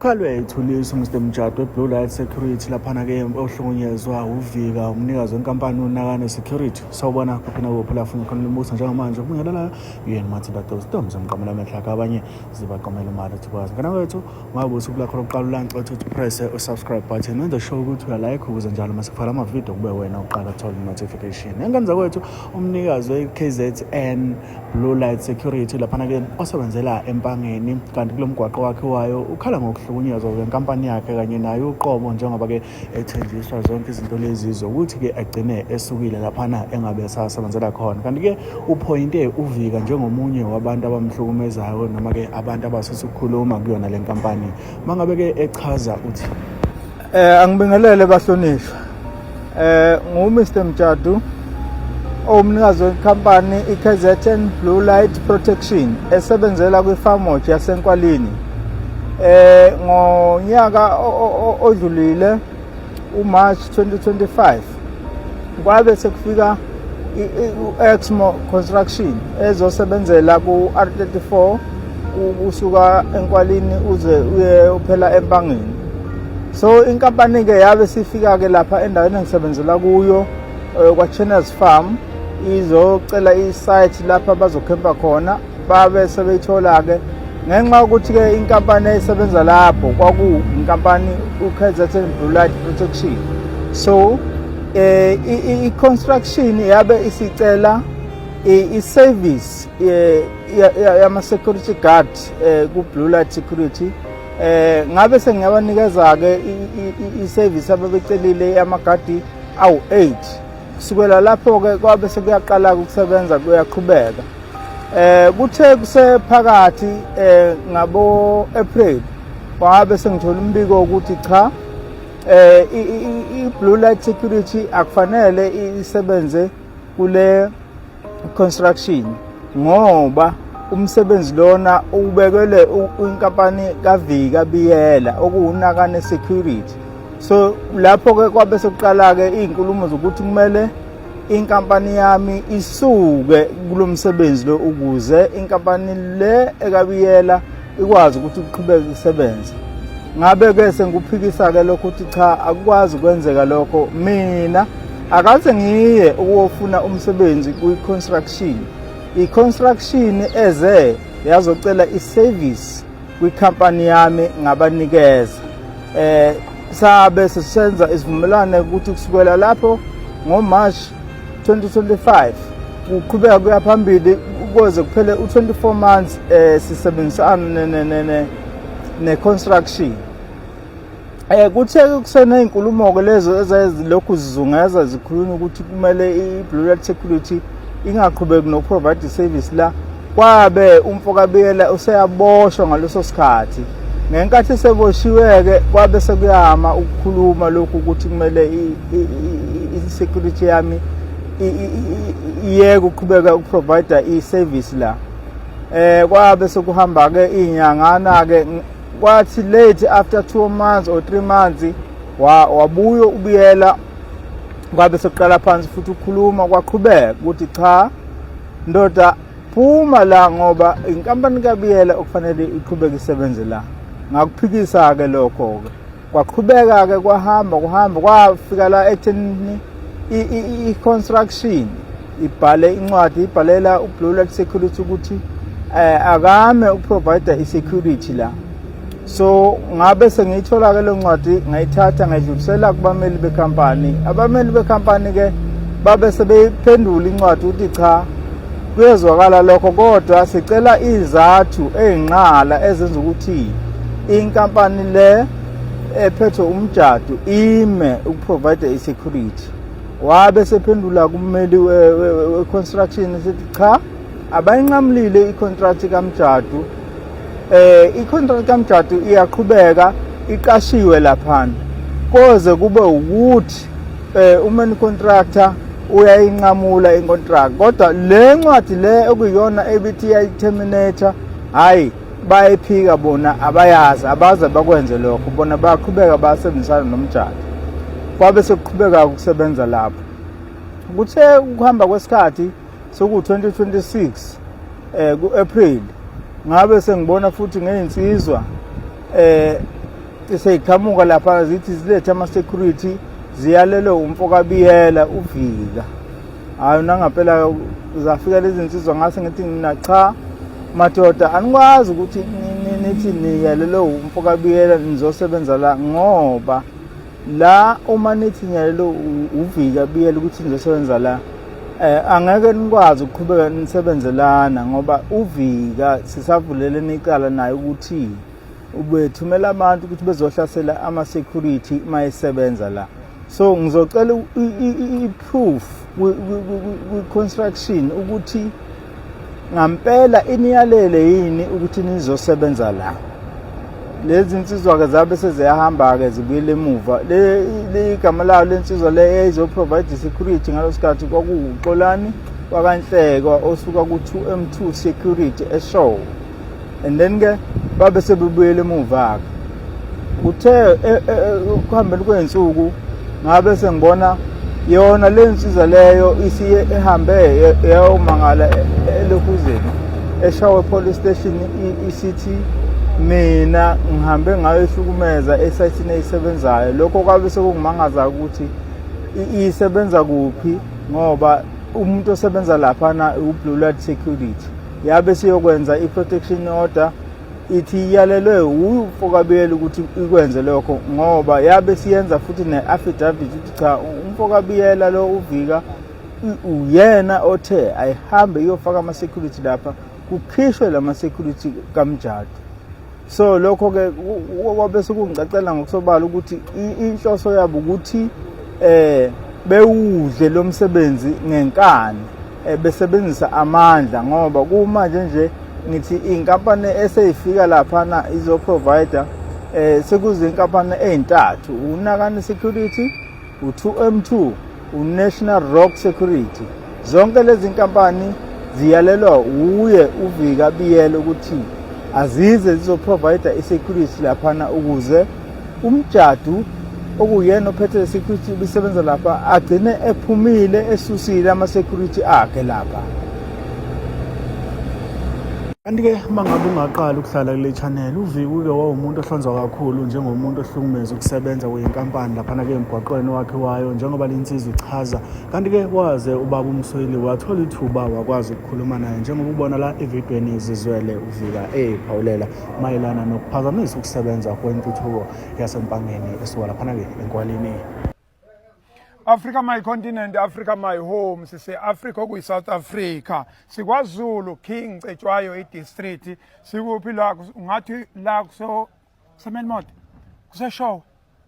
Khalwe ethuliswa Mr Mjadu we-Blue Light Security laphana-ke ohlukunyezwa uvika umnikazi wenkampani uNakane Security. Sawubona kuphi nakuphi la funa khona limbuso njengamanje kubingelelayo yena Martin Dr. Storms emqamela amehlo akhe abanye zibaqomela imali ethi kwazi. Ngana kwethu ungabe usuku lakho lokuqala ulanxe uthi press u-subscribe button wenze sure ukuthi uyalike ukuze njalo uma sikufaka amavidiyo kube wena uqala ukuthola i-notification. Engane zakwethu umnikazi we-KZN Blue Light Security laphana-ke osebenzela eMpangeni kanti kulo mgwaqo wakhe wayo ukhala ngokuhlukunyezwa kwenkampani yakhe kanye naye uqobo njengoba-ke ethenjiswa zonke izinto lezi zokuthi-ke agcine esukile laphana engabe esasebenzela khona. Kanti-ke uphoyinte uvika njengomunye wabantu abamhlukumezayo noma-ke abantu abasusa ukukhuluma kuyona le nkampani. Mangabe-ke echaza uthi Angibingelele bahlonishwa. Ngu Mr Mjadu owumnikazi wenkampani iKZN Blue Light Protection esebenzela kwiFarmwatch yaseNkwalini. Ngonyaka odlulile uMarch 2025 kwabe sekufika u-Exmo Construction ezosebenzela ku-R34 usuka eNkwalini uze uye uphela eMpangeni. So inkampani-ke yabe sifika-ke lapha endaweni engisebenzela kuyo kwa-Channels Farm izocela i-site lapha bazokhempa khona, babe sebeyithola-ke ngenxa yokuthi-ke inkampani eyisebenza lapho kwakuyinkampani u-KZN Blue Light Protection. So i-construction yabe isicela i-service yama-security guard ku-Blue Light Security. Ngabe sengiyabanikeza-ke i-service ababecelile yamagadi awu-8. Kusukela lapho-ke kwabe sekuyaqala ukusebenza, kuyaqhubeka. Kuthe kusephakathi ngabo April kwabe sengithola umbiko ukuthi cha, i-Blue Light Security akufanele isebenze kule construction ngoba umsebenzi lona ubekelwe inkampani kaVika Biyela okuwuNakane Security. So lapho-ke kwabe sekuqala-ke iy'nkulumo zokuthi kumele inkampani yami isuke kulo msebenzi lo ukuze inkampani le ekaBiyela ikwazi ukuthi iqhubeke isebenze. Ngabe-ke sengikuphikisa-ke lokho ukuthi cha, akukwazi ukwenzeka lokho. Mina akaze ngiye ukuyofuna umsebenzi kwi-construction. I-construction eze yazocela i-service kwikhampani yami, ngabanikeza. Sabe sisenza isivumelwano ukuthi kusukela lapho ngoMarch 2025 kuqhubeka kuya phambili kuze kuphele u-24 months sisebenzisana ne-construction. Kuthe kuseney'nkulumo-ke lezo ezazilokhu zizungeza zikhulunywa ukuthi kumele i-Blue Light Security ingaqhubeki nokuprovide i-service la, kwabe umfokaBiyela useyaboshwa ngaleso sikhathi. Ngenkathi seboshiwe-ke kwabe sekuyama ukukhuluma lokhu ukuthi kumele i-security yami iyeke ukuqhubeka ukuprovide i-service la. Kwabe sekuhamba-ke iy'nyangana-ke, kwathi late after 2 months or 3 months wabuya ubuyela, kwabe sekuqala phansi futhi ukukhuluma, kwaqhubeka ukuthi cha ndoda, phuma la ngoba inkampani kaBiyela okufanele iqhubeke isebenze la. Ngakuphikisa-ke lokho-ke, kwaqhubeka-ke kwahamba kuhamba kwafika la ekutheni i-construction ibhale incwadi ibhalela u-Blue Light Security ukuthi akame ukuprovide i-security la. So ngabe sengiyithola-ke le ncwadi, ngayithatha ngayidlulisela kubameli bekhampani. Abameli bekhampani-ke babe sebeyiphendula incwadi ukuthi cha, kuyezwakala lokho, kodwa sicela izathu ey'nqala ezenza ukuthi inkampani le ephethwe uMjadu ime ukuprovide i-security. Wabe sephendula kummeli we-construction sithi cha, abayinqamulile i-contract kaMjadu. I-contract kaMjadu iyaqhubeka, iqashiwe laphana koze kube ukuthi umain contractor uyayinqamula i-contract, kodwa le ncwadi le okuyiyona ebithi iyayiterminate, hayi, bayayiphika bona, abayazi, abaze bakwenze lokho. Bona bayaqhubeka bayasebenzisana noMjadu. Kwabe sekuqhubeka ukusebenza lapho. Kuthe ukuhamba kwesikhathi soku-2026 ku-April ngabe sengibona futhi ngey'nsizwa Zazifice seyiqhamuka lapha zithi zilethe ama-security ziyalelwe umfokabiyela uvika. Hayi nangampela zafika lezi nsizwa ngase ngithi mina cha madoda anikwazi ukuthi nithi niyalelwe umfokabiyela nizosebenza la ngoba la uma nithi niyalelwe uvika biyela ukuthi nizosebenza la eh angeke nikwazi ukuqhubeka nisebenzelana ngoba uvika sisavulelene icala naye ukuthi ubethumela abantu ukuthi bezohlasela ama-security uma esebenza la. So ngizocela i-proof kwi-construction ukuthi ngampela iniyalele yini ukuthi nizosebenza la. Lezi nsizwa-ke zabe seziyahamba-ke zibuyele emuva. Le igama layo lensizwa le eyayizo-provide i-security ngalo sikhathi kwakuwuXolani wakaNhlekwa osuka ku-2M2 Security eShowe. And then ke babe sebebuyela emuva-ke. Kuthe ekuhambeni kwey'nsuku ngabe sengibona yona le nsizwa leyo isiye ehambe yayomangala elokhuzeni eShowe Police Station isithi mina ngihambe ngayo ihlukumeza esayithini eyisebenzayo. Lokho kwabe sekungimangaza ukuthi isebenza kuphi ngoba umuntu osebenza laphana u-Blue Light Security. Yabe siyokwenza i-protection order ithi iyalelwe umfokabiyela ukuthi ikwenze lokho ngoba yabe siyenza futhi ne-affidavit ukuthi cha umfokabiyela lo uvika uyena othe ayihambe iyofaka ama-security lapha kukhishwe lama-security kaMjadu. So lokho ke kwabe sekungicacela ngokusobala ukuthi inhloso yabo ukuthi bewudle lo msebenzi ngenkani besebenzisa amandla ngoba kumanje nje ngithi inkampani eseyifika laphana izoprovider sekuzinkampani ezintathu, uNakani Security, u2M2, uNational Rock Security. Zonke lezi nkampani ziyalelwa uye uVika Biyela ukuthi azize zizoprovide i-security laphana ukuze uMjadu okuyena ophethe le security ibisebenza lapha agcine ephumile esusile ama-security akhe lapha. Kanti-ke uma ngabe ungaqala ukuhlala kule channel, uViki uke wawumuntu ohlonzwa kakhulu njengomuntu ohlukumeza ukusebenza kuyinkampani laphana-ke emgwaqweni owakhiwayo njengoba le nsizwa ichaza. Kanti-ke waze ubaba uMsweli wathola ithuba wakwazi ukukhuluma naye njengoba ubona la evidweni zizwele uVika ephawulela mayelana nokuphazamisa ukusebenza kwentuthuko yaseMpangeni esuka laphana-ke eNkwalini. Africa my continent, Africa my home. Sise Africa okuyi South Africa. SikwaZulu King Cetshwayo idistrict. Sikuphi la ungathi la kuso Semelmont. Kuseshowe.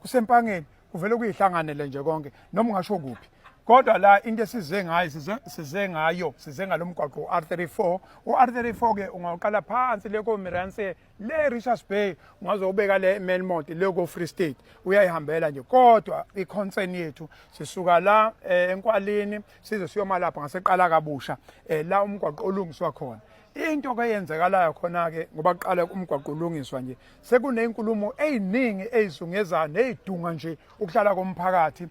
Kusempangeni. Kuvele kuyihlanganele nje konke noma ungasho kuphi. Kodwa la into esize ngayo size ngayo size ngalomgwaqo u-R34. U-R34 ke ungawuqala phansi le ko Miranse le Richards Bay ungazobeka le Melmont le ko Free State uyayihambela nje kodwa i-concern yethu sisuka la eNkwalini size siyoma lapha ngaseqala kabusha la umgwaqo olungiswa khona. Into ke yenzekalayo khona ke ngoba kuqala umgwaqo ulungiswa nje sekunezinkulumo eziningi ezizungezayo nezidunga nje ukuhlala komphakathi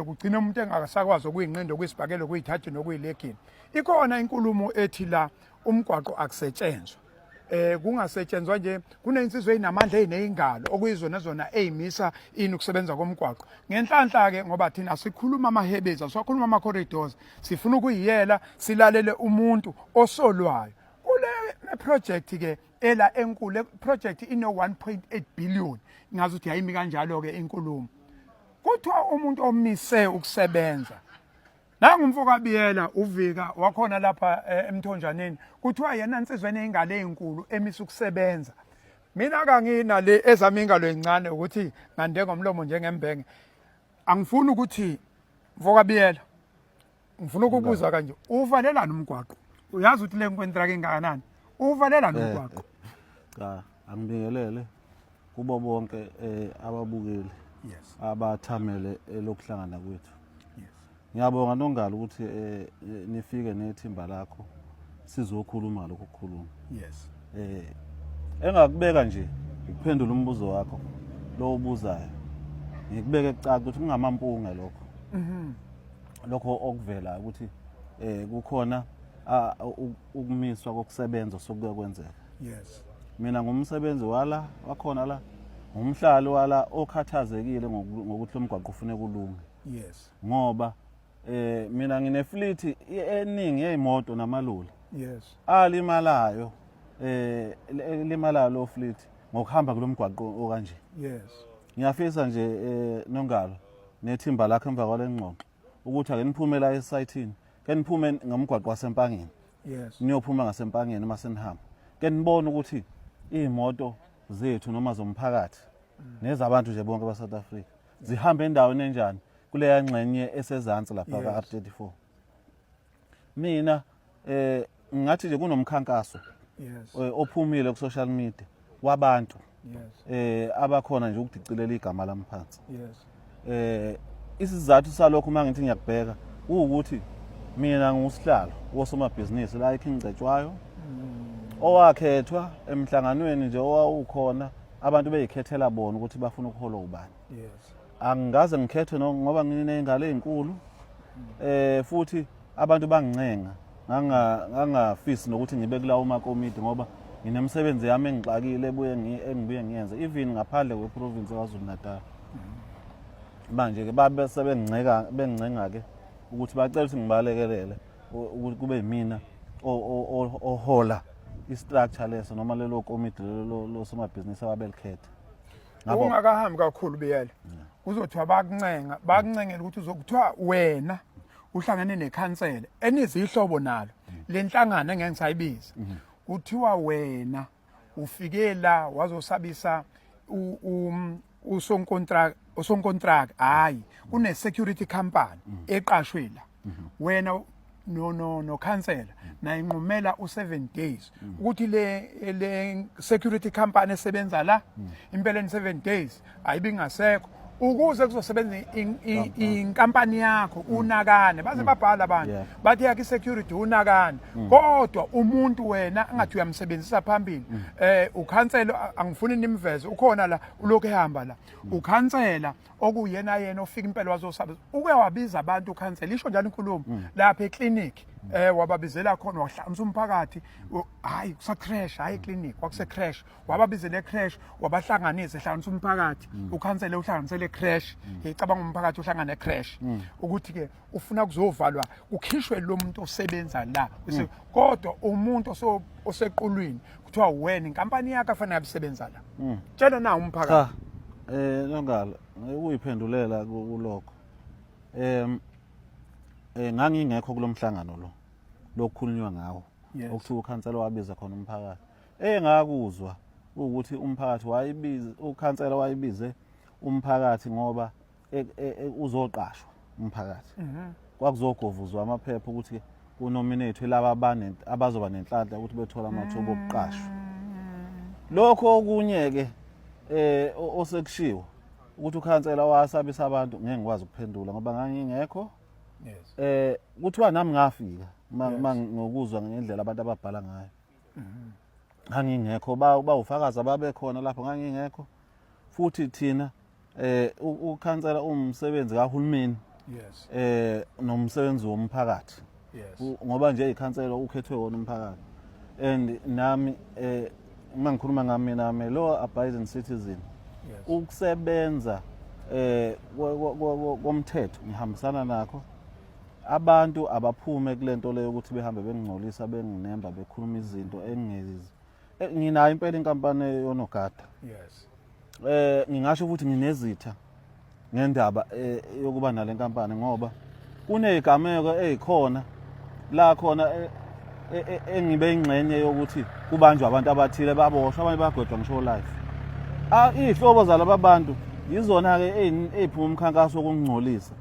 kugcina umuntu engasakwazi ukuyinqinda okuyisibhakela okuyithatha nokuyilegini. Ikhona inkulumo ethi la umgwaqo akusetshenzwa kungasetshenzwa nje kunensizwa ezinamandla ezineyingalo okuyizona zona ezimisa ini ukusebenza komgwaqo. Ngenhlanhla ke ngoba thina sikhuluma amahebezi asiwakhuluma ama corridors sifuna ukuyiyela silalele umuntu osolwayo kule project ke ela enkulu project ino 1.8 billion ngazi ukuthi yayimi kanjalo ke inkulumo. Kuthiwa umuntu omise ukusebenza nangu umfo kaBiyela uvika wakhona lapha emthonjaneni kuthiwa yena insizwa eneyingalo ezinkulu emisa ukusebenza. Mina kangina le ezami ingalo encane ukuthi ngande ngomlomo njengembenge. Angifuni ukuthi mfo kaBiyela ngifuna ukubuza kanje uvalelani umgwaqo? Uyazi ukuthi le nkontraka ingakanani? Uvalelani umgwaqo? Cha, angibingelele kubo bonke ababukeli abathamele elokuhlangana kwethu. Ngiyabonga Nongalo ukuthi nifike nethimba lakho sizokhuluma ngalokho kukhuluma. Engakubeka nje ukuphendula umbuzo wakho lo ubuzayo. Ngikubeke kucaca ukuthi kungamampunge lokho. Lokho okuvela ukuthi kukhona ukumiswa kokusebenza sokuke kwenzeka. Mina ngumsebenzi wala wakhona la Ngumhlali wala okhathazekile ngokuthi lo mgwaqo ufuneka ulunge. Yes. Ngoba mina ngine fleet eningi yezimoto namaloli. Yes. Alimalayo limalayo lo fleet ngokuhamba kulomgwaqo okanje. Yes. Ngiyafisa nje Nongalo nethimba lakho emva kwale ngxoxo ukuthi ake niphume la esayithini, ke niphume ngomgwaqo waseMpangeni. Yes. Niyophuma ngaseMpangeni uma senihamba. Ke nibone ukuthi iy'moto zethu noma zomphakathi nezabantu nje bonke ba-South Africa zihamba endaweni enjani kuleya ngxenye esezansi lapha ka-R34. Mina ngathi nje kunomkhankaso Yes. ophumile ku social media wabantu Yes. abakhona nje ukudicilela igama lami phansi. Yes. Isizathu salokho uma ngithi ngiyakubheka ukuthi mina ngusihlalo wosomabhizinisi la eKing Cetshwayo owakhethwa emhlanganweni nje owawukhona abantu beyikhethela bona ukuthi bafuna ukuholwa ubani. Yes. Angikaze ngikhethwe ngoba nginezingane ezinkulu futhi abantu bangincenga ngangafisi nokuthi ngibe kulawo makomidi ngoba nginemisebenzi yami engixakile ebuye engibuye ngiyenze even ngaphandle kweprovince yaKwaZulu Natal. Manje ke babe sebenginceka bengincenga ke ukuthi bacela ukuthi ngibalekelele ukuthi kube yimina ohola i-structure leso noma lelo komidi lelo losomabhizinisi ababelikhetha. Ungakahambi kakhulu Biyela. Kuzothiwa bakuncenga, bakuncengela ukuthi uzokuthiwa wena uhlangene nekhansela enizihlobo nalo lenhlangano engeke ngisayibiza. Kuthiwa wena ufike la wazosabisa usonkontraka, usonkontraka hayi kune security company eqashwe la. Wena no khansela nayinqumela u7 days ukuthi le security company esebenza la impeleni 7 days ayibi ngasekho ukuze kuzosebenza inkampani yakho unakane baze babhala abantu bathi yakhe security unakane kodwa umuntu wena angathi uyamsebenzisa phambili ukhansela angifuni nimveze ukhona la ulokhu ehamba la ukhansela okuyena yena ofika impela wazosaba uke wabiza abantu ukhansela isho njalo inkulumo lapha eclinic wababizela khona wahlanganisa umphakathi hayi kusa crash hayi eclinic kwakuse crash wababizela ecrash wabahlanganisa ehlanganisa umphakathi ukhansela uhlanganisele crash ngicabanga umphakathi uhlangane ecrash ukuthi ke ufuna kuzovalwa kukhishwe lo muntu osebenza la kodwa umuntu osequlwini kuthiwa wena inkampani yakho afanele abisebenza la tshela na umphakathi. Cha Nongalo ukuyiphendulela kulokho ngangingekho kulomhlangano lo lokukhulunywa ngawo okuthiwa ukhansela wabiza khona umphakathi. Engakuzwa ukuthi umphakathi wayibiza ukhansela wayibize umphakathi ngoba uzoqashwa umphakathi. Kwakuzogovuzwa amaphepha ukuthi kunominate laba abazoba nenhlanhla ukuthi bethola amathuba okuqashwa. Lokho okunye ke osekushiwo ukuthi ukhansela wasabisa abantu ngeke ngikwazi ukuphendula ngoba ngangingekho. Yes. Kuthiwa nami ngafika ngokuzwa ngendlela abantu ababhala ngayo. Ngangingekho bawufakaza babekhona lapho ngangingekho. Futhi thina ukhansela umsebenzi kahulumeni. Yes. Nomsebenzi womphakathi. Yes. Ngoba nje ikhansela ukhethwe wona umphakathi. And nami uma ngikhuluma ngami nami lo abiding citizen. Yes. Ukusebenza komthetho ngihambisana nakho. Abantu abaphume kulento leyo ukuthi behambe bengingcolisa benginemba bekhuluma izinto engingezizwa. Nginayo impela inkampani yonogada. Yes. Ngingasho ukuthi nginezitha ngendaba yokuba nale nkampani ngoba kunezigameko ezikhona la khona engibe ingxenye yokuthi kubanjwa abantu abathile baboshwa abanye bagwetshwa ngisho life. Iy'hlobo zalaba bantu yizona-ke ey'phuma umkhankaso wokungcolisa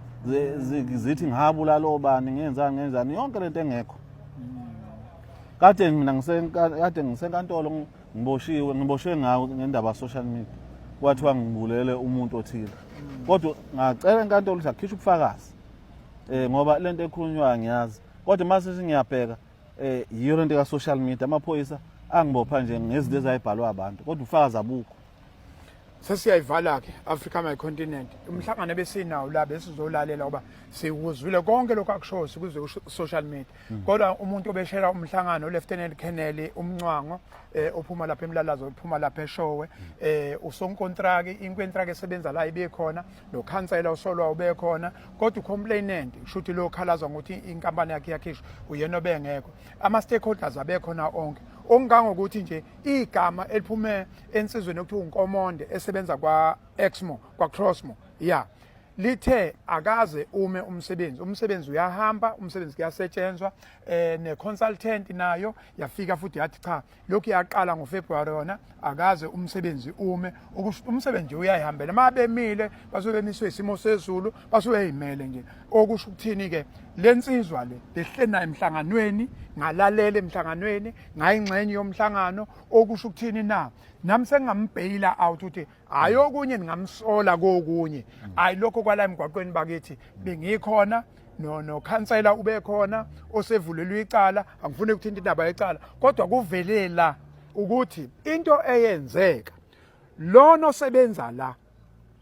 zithi ngihabulala obani ngenzani ngenzani yonke lento engekho. Kade mina kade ngisenkantolo ngiboshiwe ngiboshwe ngawo ngendaba social media kwathiwa ngibulele umuntu othile kodwa ngacela enkantolo ukuthi akhishwe ubufakazi ngoba lento ekhulunywayo ngiyazi kodwa mase sengiyabheka yiyo lento ka social media amaphoyisa angibopha nje ngezinto ezayibhalwa abantu kodwa ubufakazi abukho. Sesiyayivala ke Africa My Continent. Umhlangano ebesinawo la besizolalela ngoba sikuzwile konke lokho akushoyo sikuzwe ku social media. Kodwa umuntu obeshela umhlangano Lieutenant Colonel uMncwango ophuma lapha eMlalazo, ophuma lapha eShowe, usonkontraki, inkontraki esebenza la ibekhona, nokhansela usolwa ubekhona, kodwa ucomplainant, kusho ukuthi lo khalazwa ngokuthi inkampani yakhe iyakhishwa, uyena obengekho. Ama stakeholders abekhona onke. Okungangokuthi nje igama eliphume ensizweni okuthiwa uNkomonde esebenza kwa Exmo, kwa Crossmo, yeah, lithe akaze ume umsebenzi, umsebenzi uyahamba, umsebenzi kuyasetshenzwa. Ne consultant nayo yafika futhi yathi cha, lokhu yaqala ngoFebruary, yona akaze umsebenzi ume, ukusho umsebenzi nje uyayihambela. Mabemile basuke bemiswe isimo sezulu, basuke beyimele nje. Okusho ukuthini ke, lensizwa le behleli nayo emhlanganweni, ngalalela emhlanganweni, ngayingxenye yomhlangano. Okusho ukuthini na, nami sengingambheyila out ukuthi hayi, okunye ningamsola kokunye, hayi lokho kwala emgwaqweni bakithi bengikhona, no khansela ubekhona osevulelwe icala. Angifuni ukuthinta indaba yecala, kodwa kuvelela ukuthi into eyenzeka lona osebenza la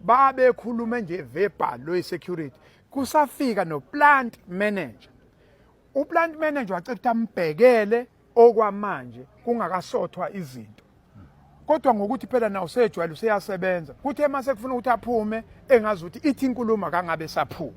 babekhulume nje verbal lo security, kusafika no plant manager. Uplant manager wacela ukuthi ambhekele okwamanje kungakasothwa izinto, kodwa ngokuthi phela nawo usejwayele, useyasebenza, kuthe mase kufuna ukuthi aphume engazi ukuthi ithi inkulumo kangabe saphuma.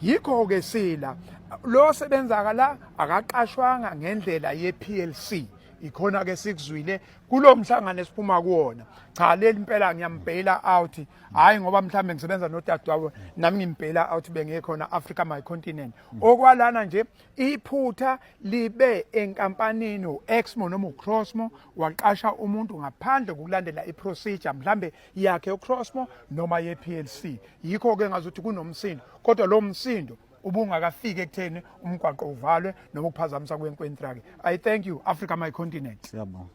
Yikho ke sila lo sebenza la akaqashwanga ngendlela ye-PLC. Ikhona ke sikuzwile kulo mhlangano esiphuma kuwona. Cha, leli impela ngiyambhela out, hayi ngoba mhlambe ngisebenza nodadewabo, nami ngimbhela out bengekhona. Africa My Continent, okwalana nje iphutha libe enkampanini uExmo noma uCrossmo waqasha umuntu ngaphandle kokulandela iprocedure mhlambe yakhe uCrossmo noma yePLC. Yikho ke ngazuthi kunomsindo, kodwa lo msindo ubungakafiki ekutheni umgwaqo uvalwe noma ukuphazamisa kwenkontraki. I thank you, Africa My Continent. Siyabonga.